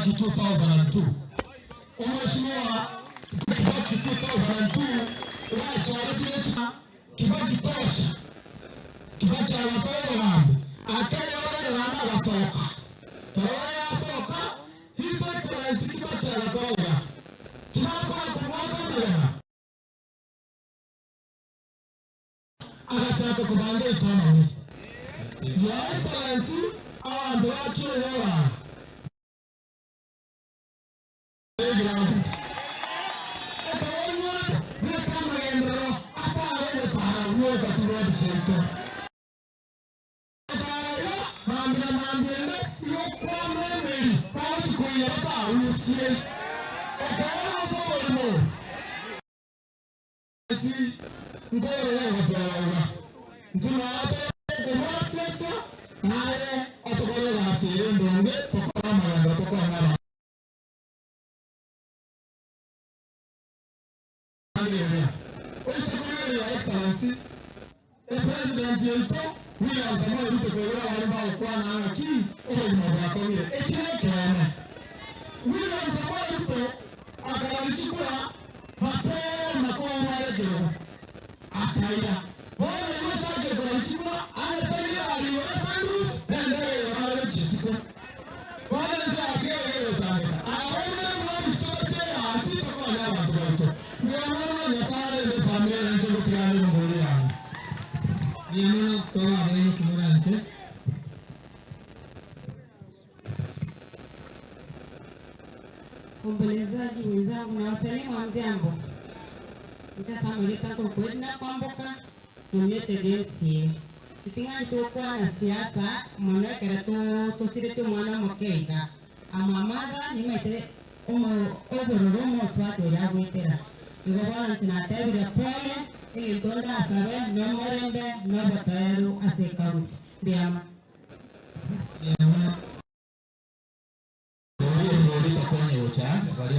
Kibaki 2002. Omweshimiwa Kibaki 2002 iga achoretire chikura Kibaki tosha. Kibaki agasoa obogambi, akainyora obogambi agasoka. Ekero yasoka, His Excellency Kibaki agakora iga, Tibakona komwaka amagena. Agachaka kobanga economy. Your Excellency, abanto ba Kiogora negraduate. Ekero oinyore beka amagenderero atare ogotara gwoka chirwadi chiaito. Gotara iga mambia na mambia ende igo kwama emeri bagochi koiya batarusie. Ekero ore ase oborimo. Ase nkorora ogoteba iga, Intwe nao tore okobwatia ase naye otokore egasi ere endonge, tokore amagenderero tokonye abanto. Rigereria, oise korigereria Excellency, Epresident yaito William Samoei Ruto koigora abaria mbagokwana ng'a ki obogima bwakong'ire. Eki nekeene. William Samoei Ruto akabari chikura mapema kobua ekerogo. Akaira. Bono igo ochakire kobari chikura aneterie egari igoro esunroof nendege igoro arebe chisiko. Bono ense yatigaire gegochandeka. Abaibori mwensi tobache egasi tokonye abanto baito. Mbuya mono Nyasae arende efamiri eye inche ngotigana nerongori yane. Mbuya mono tobe abainoki moranche. Waombolezaji wenzangu na wasalimu hamjambo. Inche ase amarieta nkorokwa Edna Kwamboka, nomioche GMCA. Titing'anchete gokwana siasa mono ekero tosireti omwana omoke iga. I'm a mother, nimaete obororo omosubati oria agoetera. Igo bono inche natebire pole, egento ndasabe nomorembe na obotoereru ase ecounty. Mbuya mono.